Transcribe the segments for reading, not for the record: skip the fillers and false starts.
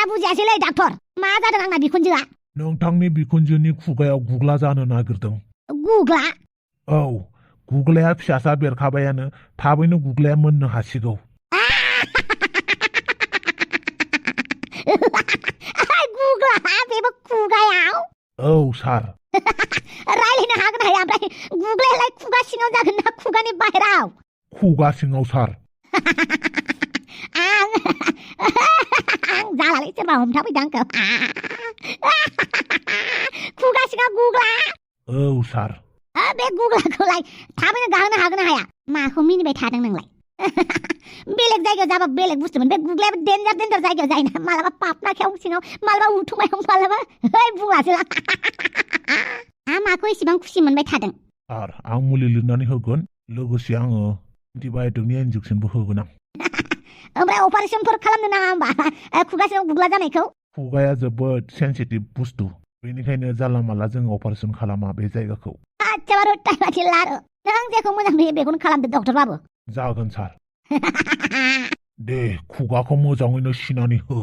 बारा बुजियासैलै डाक्टर मा जादों आंना बिखुनजोआ नोंथांनि बिखुनजोनि खुगायाव गुग्ला जानो नागिरदों गुग्ला औ गुग्लाया फिसासा बेरखाबायानो थाबैनो गुग्लाया मोननो हासिगौ गुग्ला बेबो खुगायाव औ सार रायलायनो हागोन हाया ओमफ्राय गुग्लायालाय खुगा सिङाव जागोन ना खुगानि बाहेराव खुगा सिङाव सार आं जालालै सोरबा हमथाफैदों आंखौ खुगा सिङाव गुग्ला औ सार बे गुग्लाखौलाय थाबैनो गाहोनो हागोन ना हाया माखौ मिनिबाय थादों नोंलाय बेलेग जायगायाव जाबा बेलेग बुस्थुमोन बे गुग्लायाबो डेन्जार जायगायाव जायोना मालाबा पापनाखायाव सिङाव मालाबा उथुमायाव मालाबा बुङासो माखौ एसेबां खुसि मोनबाय थादों सार आं मुलि लिरनानै होगोन लोगोसे आङो एन्टिबाय'टिकनि इन्जेक्सनबो होगोन आं ओमफ्राय अपारेशनफोर खालामनो नाङा होमबा खुगा सिङाव गुग्ला जानायखौ खुगाया जोबोद सेन्सिटिभ बुस्थु बेनिखायनो जानला मानला जों अपारेशन खालामा बे जायगाखौ आच्छा टाइमाथि लारो नों जेखौ मोजां नुयो बेखौनो खालामदो डक्टर बाबु जागोन सार दे खुगाखौ मोजाङैनो सिनानै हो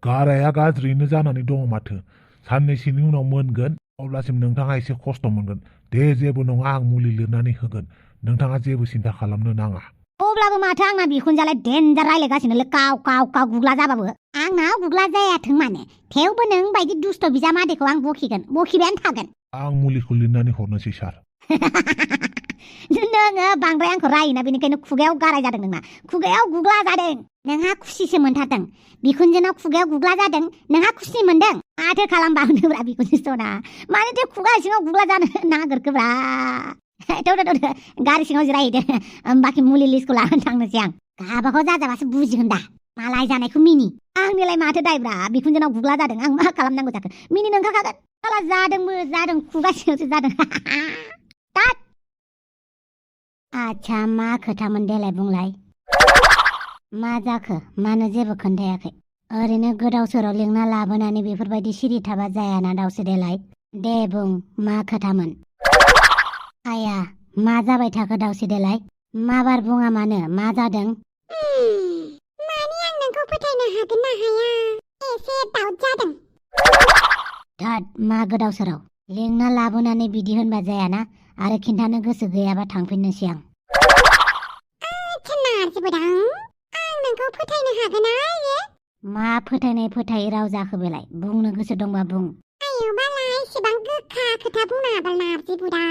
गाराया गाज्रियैनो जानानै दङ माथो साननैसोनि उनाव मोनगोन अब्लासिम नोंथाङा एसे खस्थ' मोनगोन दे जेबो नङा आं मुलि लिरनानै होगोन नोंथाङा जेबो सिन्था खालामनो नाङा अब्लाबो माथो आंना बिखुनजोआलाय डेन्जार रायलायगासिनोलै काव गुग्ला जाबाबो आंनाव गुग्ला जायाथों माने थेवबो नों बायदि दुष्ट बिजामादैखौ आं बखिबायानो थागोन आं मुलिखौ लिरनानै हरनोसै सार नोङो बांद्राय आंखौ रायोना बेनिखायनो खुगायाव गाराय जादों नोंना खुगायाव गुग्ला जादों नोंहा खुसिसो मोनथारदों बिखुनजोनाव खुगायाव गुग्ला जादों नोंहा खुसि मोनदों माथो खालामबावनोब्रा बिखुनजो सना मानोथो खुगा सिङाव गुग्ला जानो नागिरखोब्रा गारि सिङाव जिरायहैदो बाखि मुलि लिस्टखौ लानानै थांनोसै आं गाबागाव जाजाबासो बुजिगोन दा मालाय जानायखौ मिनि आंनिलाय माथो दायब्रा बिखुनजोनाव गुग्ला जादों आं मा खालामनांगौ जाखो मिनिनो ओंखारखागोन साला जादों खुगा सिङावसो जादों आच्छा मा खोथामोन देलाय बुंलाय मा जाखो मानो जेबो खोन्थायाखै ओरैनो गोदाव सोराव लिंना लाबोनानै बेफोरबायदि सिरि थाबा जायाना दावसो देलाय दे बुं मा खोथामोन आया मा जाबाय थाखो दावसो देलाय माबार बुङा मानो मा जादों माने आं नोंखौ फोथायनो हागोन ना हाया एसे दाउट जादों धत मा गोदाव सोराव लिंना लाबोनानै बिदि होनबा जायाना आरो खिन्थानो गोसो गैयाबा थांफिननोसै आं आं नोंखौ फोथायनो हागोन मा फोथायै राव जाखो बेलाय बुंनो गोसो दंबा बुं आयौबालाय एसेबां गोखा खोथा बुंनाङाबाल नारजि बुदां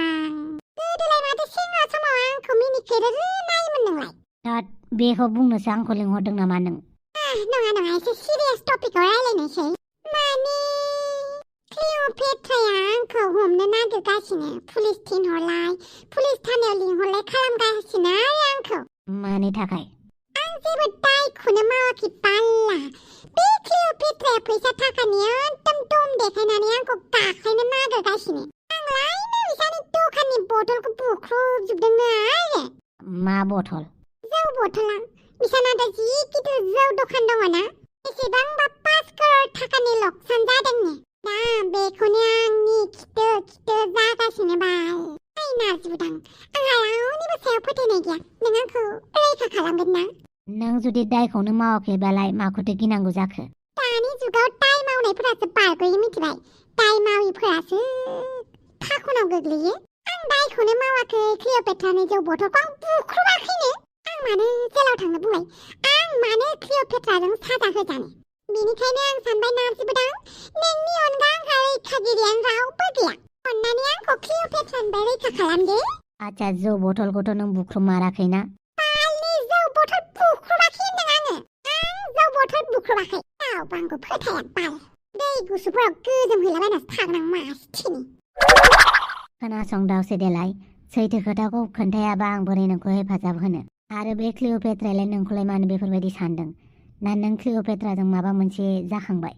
गोदोलाय माथो सेंग्रा समाव आंखौ मिनिखेरो नायोमोन नोंलाय धत बेखौ बुंनोसो आंखौ लिंहरदों नामा नों नङा एसे सिरियास टपिकआव रायलायनोसै माने क्लिअपेट्राया आंखौ हमनो नागिरगासिनो पुलिस थिनहरलाय पुलिस थानायाव लिंहरलाय खालामगासिनो आरो आंखौ मानि थाखाय आं जेबो दायखौनो मावाखै बाल्ला बे क्लिअपेट्राया फैसा थाखानि एकदम दम देखायनानै आंखौ गाख्लायनो नागिरगासिनो आंलायनो बिसानि दखाननि बथलखौ बुख्रुबजोबदोंनो आरो मा बथल जौ बथला बिसाना दा जि गिदिर जौ दखान दङ ना बेसेबांबा 5 करोड़ थाखानि लकसान जादोंनो दा बेखौनो आंनि खिथो जागासिनो बाल नारजि बुदां आंहा रावनिबो सायाव फोथायनाय गैया नों आंखौ रैखा खालामगोन ना नों जुदि दायखौनो मावाखैबालाय माखौथो गिनांगौ जाखो दानि जुगाव दाय मावनायफोरासो बारग'यो मिथिबाय दाय माविफोरासो फाखनाव गोग्लैयो आं दायखौनो मावाखै क्लिअपेट्रानि जौ बथलखौ आं बुख्रुबाखैनो आं मानो जेलाव थांनो बुंलाय आं मानो क्लिअपेट्राजों साजा होजानो बेनिखायनो आं सानबाय नारजि बुदां नोंनि अनगा आंहा रैखागिरियानो रावबो गैया अन्नानै आंखौ क्लिअपेट्रानिफ्राय रैखा खालामदो आच्छा जौ बथलखौथ' नों बुख्रुमाराखैना बालनि जौ बथल बुख्रुबाखै होनदों आं जौ बथल बुख्रुबाखै रावबो आंखौ फोथाया बाल दै गुसुफोराव गोजोम हैलाबायनासो थागोन आं मासथिनि खोनासं दावसे देलाय सैथो खोथाखौ खोन्थायाबा आं बोरै नोंखौ हेफाजाब होनो आरो बे क्लिअपेट्रायालाय नोंखौलाय मानो बेफोरबायदि सानदों ना नों क्लिअपेट्राजों माबा मोनसे जाखांबाय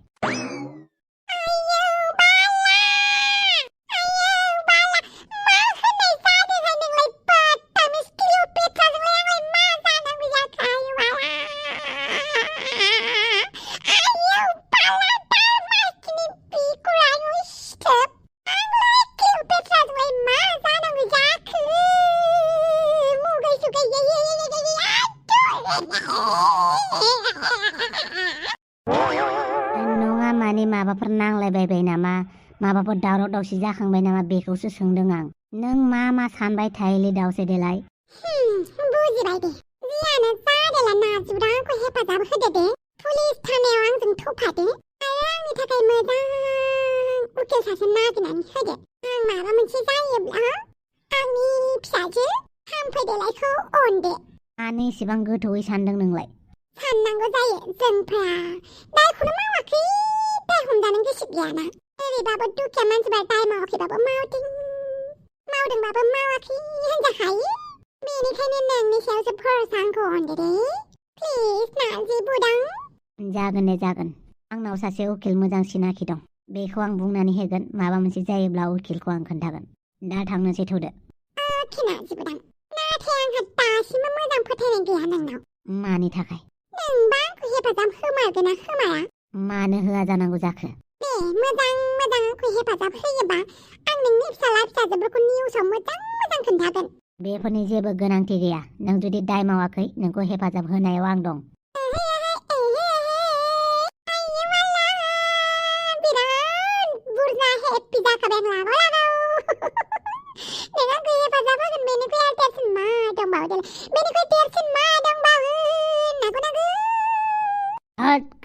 Oh, माबाफोर नांलायबायबाय नामा माबाफोर दावराव दावसि जाखांबाय नामा बेखौसो सोंदों आं नों मा सानबाय थायोलै दावसे देलाय बुजिबाय दे जियानो जादोला नाजुरा आंखौ हेफाजाब होदो दे पुलिस थानायाव आंजों थफादो आरो आंनि थाखाय मोजां उकिल सासे नागिरनानै होदो आं माबा मोनसे जायोब्ला आंनि फिसाजो हामफैदेलायखौ अनदो मानो एसेबां गोथौयै सानदों नोंलाय साननांगौ जायो जोंफोरा दायखौनो मावाखै दाय हमजानो गोसो गैयाना ओरैबाबो दुखिया मानसिफ्रा दाय मावाखैबाबो मावदोंबाबो मावाखै होनजाखायो बेनिखायनो नोंनि सायावसो भरसा आंखौ अनदो दे प्लिज नाजि बुदां जागोन दे जागोन आंनाव सासे उकिल मोजां सिनाखि दं बेखौ आं बुंनानै होगोन माबा मोनसे जायोब्ला उकिलखौ आं खोन्थागोन दा थांनोसै थौदो अके नाजि बुदां नाथाय आंहा दासिमबो मोजां फोथायनाय गैया नोंनाव मानि थाखाय नोंबा आंखौ हेफाजाब होमारगोन ना होमारा मानो होआ जानांगौ जाखो दे मोजां आंखौ हेफाजाब होयोबा आं नोंनि फिसाला फिसाजोफोरखौ निउसाव मोजां खोन्थागोन बेफोरनि जेबो गोनांथि गैया नों जुदि दाय मावाखै नोंखौ हेफाजाब होनायाव आं दं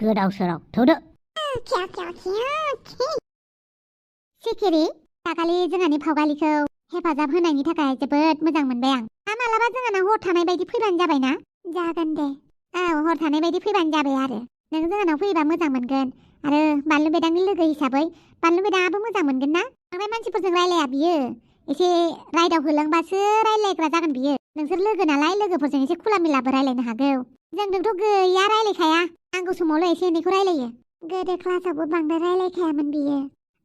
गोदाव सोराव थौदो सिखिरि दाखालि जोंहानि फावगालिखौ हेफाजाब होनायनि थाखाय जोबोद मोजां मोनबाय आं मालाबा जोंहानाव हर थानाय बायदि फैबानो जाबायना जागोन दे औ हर थानाय बायदि फैबानो जाबाय आरो नों जोंहानाव फैबा मोजां मोनगोन आरो बानलु बेदांनि लोगो हिसाबै बानलु बेदाङाबो मोजां मोनगोन ना बांद्राय मानसिफोरजों रायलाया बियो एसे रायदाव होलांबासो रायलायग्रा जागोन बियो नोंसोर लोगो नालाय लोगोफोरजों एसे खुला मिलाबो रायलायनो हागौ जोंजोंथ' गैया रायलायखाया नांगौ समावल' एसे एनैखौ रायलायो गोदो क्लासावबो बांद्राय रायलायखायामोन बियो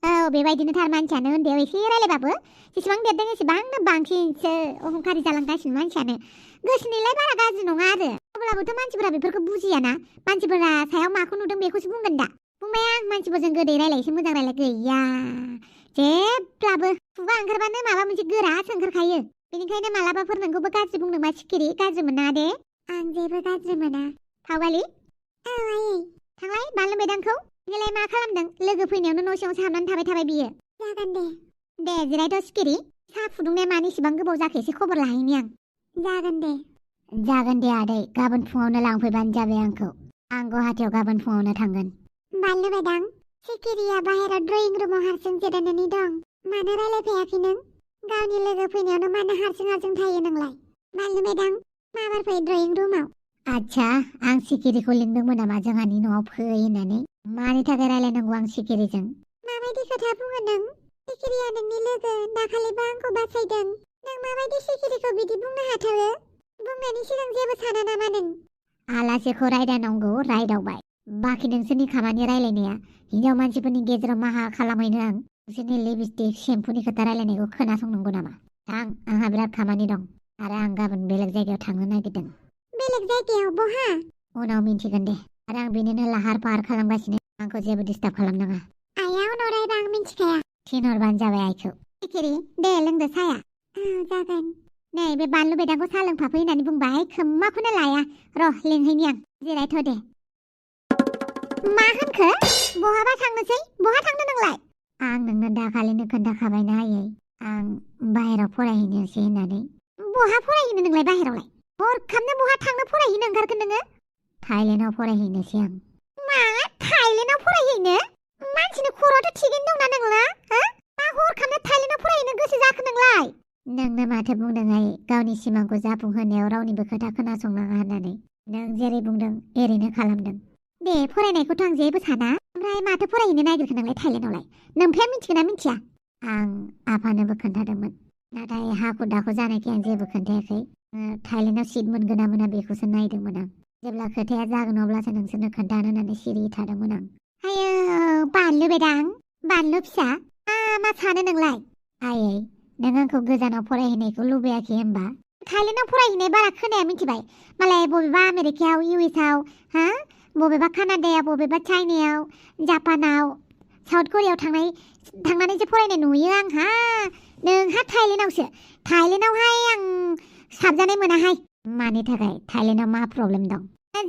औ बेबायदिनो थार मानसियानो उन्दैयाव एसे रायलायबाबो जेसेबां देरदों एसेबांनो बांसिनसो अहंखारि जालांगासिनो मानसियानो गोसोनिलाय बारा गाज्रि नङा आरो अब्लाबोथ' मानसिफोरा बेफोरखौ बुजियाना मानसिफोरा सायाव माखौ नुदों बेखौसो बुंगोन दा बुंबाय आं मानसिफोरजों गोदै रायलायसो मोजां रायलाय गैया जेब्लाबो खुगा ओंखारबानो माबा मोनसे गोरासो ओंखारखायो बेनिखायनो मालाबाफोर नोंखौबो गाज्रि बुंदोंबा सिखिरि गाज्रि मोना दे आं जेबो गाज्रि मोना फावगालि औ आयै थांलाय बानलु बेदांखौ बेलाय मा खालामदों लोगो फैनायावनो न' सिङाव हाबनानै थाबाय बियो जागोन दे जिरायथ' सिखिरि साहा फुदुंनाया मानो इसेबां गोबाव जाखो एसे खबर लाहैनि आं जागोन दे आदै गाबोन फुङावनो लांफैबानो जाबाय आं गुवाहाटियाव गाबोन फुङावनो थांगोन बानलु बेदां सिखिरिया बाहेराव ड्रयिं रुमाव हारसिं जिरायनानै दं मानो रायलायफैयाखै नों गावनि लोगो फैनायावनो मानो हारसिं थायो नोंलाय बानलु बेदां माबार फै ड्रयिं रुमाव आच्छा आं सिखिरिखौ लिंदोंमोन नामा जोंहानि न'आव फै होननानै मानि थाखाय रायलायनांगौ आं सिखिरिजों माबायदि खोथा बुङो नों सिखिरिया नोंनि लोगो दाखालिबो आंखौ बासायदों नों माबायदि सिखिरिखौ बिदि बुंनो हाथावो बुंनायनि सिगां जेबो साना नामा नों आलासिखौ रायदावनांगौ रायदावबाय बाखि नोंसोरनि खामानि रायलायनाया हिनजाव मानसिफोरनि गेजेराव माहा खालामहैनो आं नोंसोरनि लिपस्टिक शेम्पुनि खोथा रायलायनायखौ खोनासंनांगौ नामा थां आंहा बिराद खामानि दं आरो आं गाबोन बेलेग जायगायाव थांनो नागिरदों बेलेग जायगायाव बहा उनाव मिन्थिगोन दे आरो आं बेनिनो लाहार फाहार खालामगासिनो आंखौ जेबो डिस्टार्ब खालामनाङा आइया उनाव रायबा आं मिन्थिखाया थिनहरबानो जाबाय आइखौ सिखिरि दे लोंदो साया जागोन नै बे बानलु बेदांखौ साहा लोंफाफै होननानै बुंबाय खोमाखौनो लाया र' लिंहैनि आं जिरायथ' दे मा होनखो बहाबा थांनोसै बहा थांनो नोंलाय आं नोंनो दाखालिनो खोन्थाखाबायना आयै आं बाहेराव फरायहैनोसै होननानै बहा फरायहैनो नोंलाय बाहेरावलाय हरखाबनो बहा थांनो फरायहैनो ओंखारगोन नोङो थाइलेण्डआव फरायहैनोसै आं मा थाइलेण्डआव फरायहैनो मानसिनि खर'आथ' थिगैनो दंना नोंला मा हरखाबनो थाइलेण्डआव फरायहैनो गोसो जाखो नोंलाय नोंनो माथो बुंदों आयै गावनि सिमांखौ जाफुंहोनायाव रावनिबो खोथा खोनासंनाङा होननानै नों जेरै बुंदों एरैनो खालामदों दे फरायनायखौथ' आं जेबो साना ओमफ्राय माथो फरायहैनो नागिरखो नोंलाय थाइलेण्डआवलाय नोमफाया मिथिगोना मिथिया आं आफानोबो खोन्थादोंमोन नाथाय हाखु दाखु जानायखाय आं जेबो खोन्थायाखै थाइलेण्डआव सिट मोनगोन ना मोना बेखौसो नायदोंमोन आं जेब्ला खोथाया जागोन अब्लासो नोंसोरनो खोन्थानो होननानै सिरि थादोंमोन आं आयो बानलु बेदां बानलु फिसा मा सानो नोंलाय आयै नों आंखौ गोजानाव फरायहैनायखौ लुबैयाखै होमबा थाइलेण्डआव फरायहैनाय बारा खोनाया मिथिबाय मालाय बबेबा आमेरिकायाव इउएसआव बबेबा कानाडायाव बबेबा चाइनायाव जापानाव साउथ करियायाव थांनानैसो फरायनाय नुयो आंहा नोंहा थाइलेण्डआवहाय आं साबजानाय मोनाहाय मानि थाखाय थाइलेण्डआव मा प्रब्लेम दं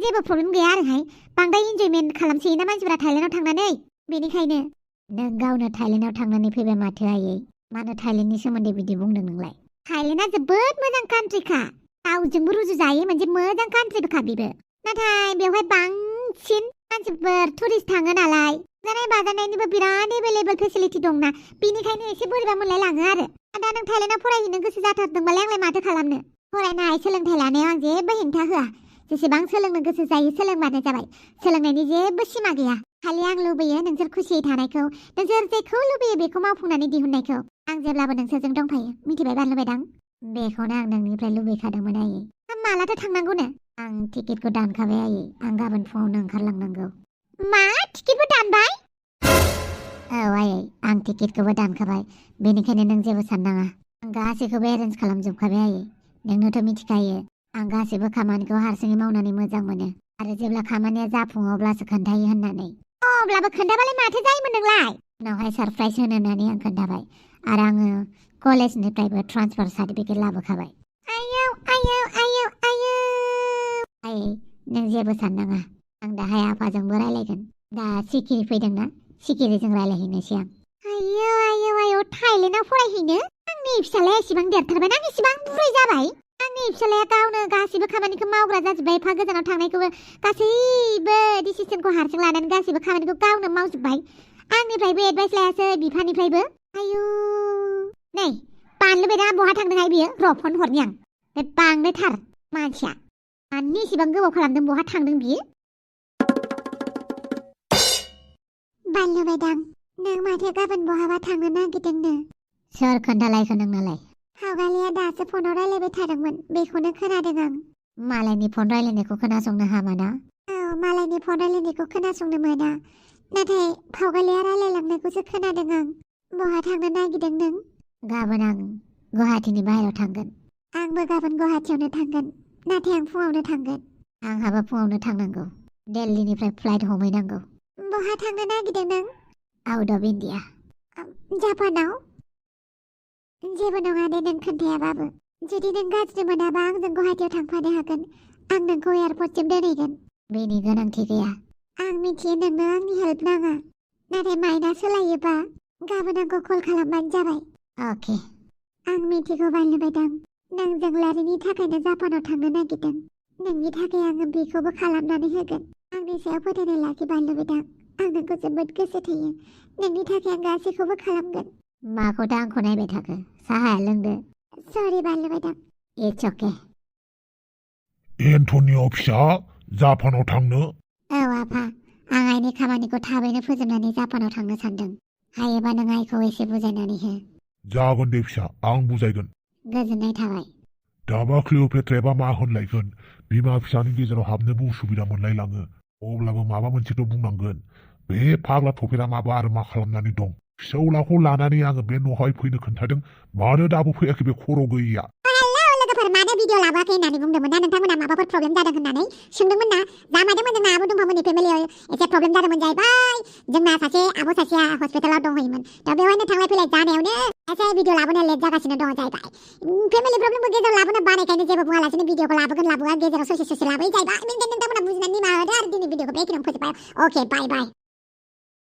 जेबो प्रब्लेम गैया आरोहाय बांद्राय इन्जयमेन्ट खालामसोयोना मानसिफोरा थाइलेण्डआव थांनानै बेनिखायनो नों गावनो थाइलेण्डआव थांनानै फैबाय माथो आयै मानो थाइलेण्डनि सोमोन्दै बिदि बुंदों नोंलाय थाइलेण्डआ जोबोद मोजां कान्ट्रिखा गावजोंबो रुजुजायै मोनसे मोजां कान्ट्रिखा बेबो नाथाय बेवहाय बांसिन मानसिफोर टुरिस्ट थाङो नालाय जानाय बाजानायनिबो बिराद एभेलेबल फेसिलिटि दंना बेनिखायनो एसे बोरैबा मोनलाय लाङो आरो दा नों थाइलेण्डआव फरायहैनो गोसो जाथारदोंबालाय आंलाय माथो खालामनो फरायनाय सोलोंथाइ लानायाव आं जेबो हेंथा होआ जेसेबां सोलोंनो गोसो जायो सोलोंबानो जाबाय सोलोंनायनि जेबो सिमा गैया खालि आं लुबैयो नोंसोर खुसियै थानायखौ नोंसोर जेखौ लुबैयो बेखौ मावफुंनानै दिहुननायखौ आं जेब्लाबो नोंसोरजों दंफायो मिथिबाय बानलुबायदां बेखौनो आं नोंनिफ्राय लुबैखादोंमोन आयै मालाथो थांनांगौनो आं टिकेटखौ दानखाबाय आयै आं गाबोन फुङावनो ओंखारलांनांगौ मा टिकेटबो दानबाय औ आयै आं टिकेटखौबो दानखाबाय बेनिखायनो नों जेबो साननाङा आं गासैखौबो एरेन्ज खालामजोबखाबाय आयै नोंनोथ' मिथिखायो आं गासैबो खामानिखौ हारसिङै मावनानै मोजां मोनो आरो जेब्ला खामानिया जाफुङो अब्लासो खोन्थायो होननानै अब्लाबो खोन्थाबालाय माथो जायोमोन नोंलाय उनावहाय सरप्राइज होनो होननानै आं खोन्थाबाय आरो आङो कलेजनिफ्रायबो ट्रान्सफार सार्टिफिकेट लाबोखाबाय आयौ आयौ आयौ आयौ आयै नों जेबो साननाङा आं दाहाय आफाजोंबो रायलायगोन दा सिखिरि फैदोंना सिखिरिजों रायलायहैनोसै आं आयौ आयौ आयौ थाइलेण्डआव फरायहैनो आंनि फिसालाया एसेबां देरथारबाय आं एसेबां बुरै जाबाय आंनि फिसालाया गावनो गासैबो खामानिखौ मावग्रा जाजोब्बाय एफा गोजानाव थांनायखौबो गासैबो डिसिसनखौ हारसिं लानानै गासैबो खामानिखौ गावनो मावजोब्बाय आंनिफ्रायबो एडभाइस लायासै बिफानिफ्रायबो आयौ नै बानलु बेदा बहा थांदोंहाय बियो र' फन हरनि आं बे बांद्रायथार मानसिया मानो एसेबां गोबाव खालामदों बहा थांदों बियो बानलुबायदां नों माथो गाबोन बहाबा थांनो नागिरदोंनो सोर खोन्थालायखो नोंनालाय हावगालिया दासो फनाव रायलायबाय थादोंमोन बेखौनो खोनादों आं मालायनि फन रायलायनायखौ खोनासंनो हामाना औ मालायनि फन रायलायनायखौ खोनासंनो मोना नाथाय फावगालिया रायलायलांनायखौसो खोनादों आं बहा थांनो नागिरदों नों गाबोन आं गुवाहाटीनि बाहेरायाव थांगोन आंबो गाबोन गुवाहाटीयावनो थांगोन नाथाय आं फुङावनो थांगोन आंहाबो फुङावनो थांनांगौ दिल्लीनिफ्राय फ्लाइट हमहैनांगौ बहा थांनो नागिरदों नों आउट अफ इन्डिया जापानाव जेबो नङा दे नों खोन्थायाबाबो जुदि नों गाज्रि मोनाबा आंजों गुवाहाटीयाव थांफानो हागोन आं नोंखौ एयारपर्टसिम दोनहैगोन बेनि गोनांथि गैया आं मिथियो नोंनो आंनि हेल्प नाङा नाथाय माइना सोलायोबा गाबोन आंखौ कल खालामबानो जाबाय अके आं मिथिगौ बानलुबायदां नों जोंलारिनि थाखायनो जापानाव थांनो नागिरदों नोंनि थाखाय आङो बेखौबो खालामनानै होगोन आंनि सायाव फोथायनाय लाखि बानलुबायदां आं नोंखौ जोबोद गोसो थोयो नोंनि थाखाय आं गासैखौबो खालामगोन माखौथो आंखौ नायबाय थाखो साहाया लोंदो सरि बानलुबायदां इट्स अके एन्टनिय' फिसा जापानाव थांनो औ आफा आं आइनि खामानिखौ थाबैनो फोजोबनानै जापानाव थांनो सानदों हायोबा नों आइखौ एसे बुजायनानै हो जागोन दे फिसा आं बुजायगोन गोजोननाय थाबाय दाबा क्लिअपेट्राया मा होनलायगोन बिमा फिसानि गेजेराव हाबनोबो उसुबिदा मोनलायलाङो अब्लाबो माबा मोनसेथ' बुंनांगोन बे फाग्ला थफेरा माबा आरो मा खालामनानै दं फिसौलाखौ लानानै आङो बे न'हाय फैनो खोन्थादों मानो दाबो फैयाखै बे खर' गैयिया लोगोफोर मानो भिडिअ लाबोआखै होननानै बुंदोंमोन ना नोंथांमोना माबाफोर प्रब्लेम जादों होननानै सोंदोंमोन ना जामादोंमोन जोंना आब' दुम्फामोननि फेमिलियाव एसे प्रब्लेम जादोंमोन जाहैबाय जोंना सासे आब' सासेया हस्पिटालाव दंहैयोमोन दा बेवहायनो थांलाय फैलाय जानायावनो एसे भिडिअ लाबोनो लेट जागासिनो दङ जाहैबाय फेमिलि प्रब्लेमखौ गेजेराव लाबोनो बानायखायनो जेबो बुङालासिनो भिडिअखौ लाबोआ गेजेराव ससे लाबोयो जाहैबाय बेनिखायनो नोंथांमोना बुजिनानै निमाहा होदो आरो दिनै भिडिअखौ बेखिनियावनो फोजोबबाय अके बाय बाय